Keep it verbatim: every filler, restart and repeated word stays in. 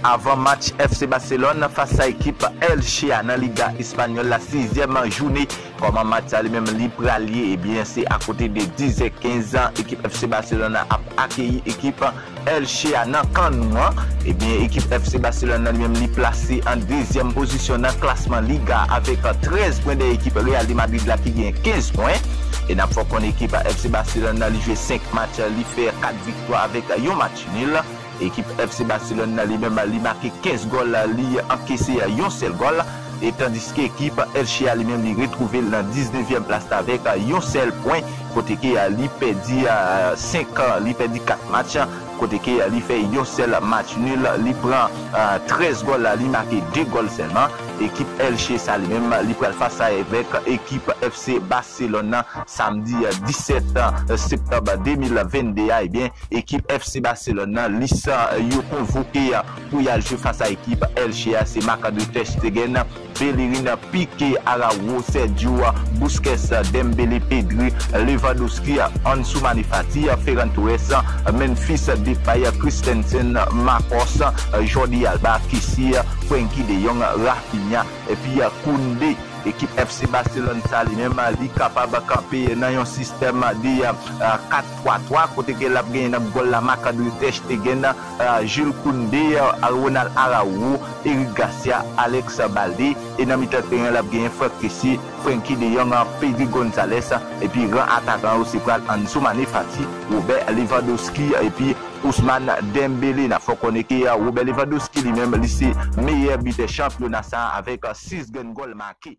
Avan match F C Barcelone fas a ekip Elche a nan Liga Espanyòl la, sizyèm jounen, kòman match sa li menm li pral ye? Ebyen, se akote de diz è kenz, ekip F C Barcelone ap akeyi ekip Elche a nan kan nou an. Ebyen, ekip F C Barcelone nan li menm li plase an dezyèm pozisyon nan klasman Liga avèk trèz pwen dèyè ekip Real de Madrid la ki gen kenz pwen. E n ap fè w konnen ekip F C Barcelone nan li jwe senk match, li fè kat viktwa avèk yon match nil. Ekip F C Barcelone nan li menm li make kenz gòl, li ankese yon sèl gòl. E tandiske ekip Elche a li menm li retwouve l nan diznevyèm plas la avèk yon sèl pwen, kote ke li pèdi senk, li pèdi kat match, kote ke li fè yon sèl match nil, li pran trèz gòl, li make de gòl sèlman. Ekip Elche sa li menm li pral fas avèk ekip F C Barcelone nan samdi disèt septanm de mil vennde a. Ebyen, ekip F C Barcelone nan lis yo konvoke pou y al jwe fas a ekip Elche a, se Marc-André ter Stegen, Bellerin, Piqué, Araujo, Sergio Busquets, Dembélé, Pedri, Lewandowski, Ansu Fati, Ferran Torres, Memphis Depay, Christensen, Marcos, Jordi Alba, Kessie, Frenkie de Jong, Raphinha, epi Koundé. Ekip F C Barcelone sa li menm li kapab kanpe nan yon sistèm de kat twa twa, kote ke l ap genyen nan gòl la Marc-André ter Stegen, Jules Koundé, Ronald Araujo, Eric Garcia, Alex Baldé. E nan mitan teren l ap genyen Franck Kessie, Frenkie de Jong, Pedri Gonzalez. Epi ran atakan yo se pral Ansu Fati, Robert Lewandowski epi Ousmane Dembélé. N ap fè w konnen ke Robert Lewandowski li menm li se meyè bitè chanpyona sa a avèk sis grenn gòl make.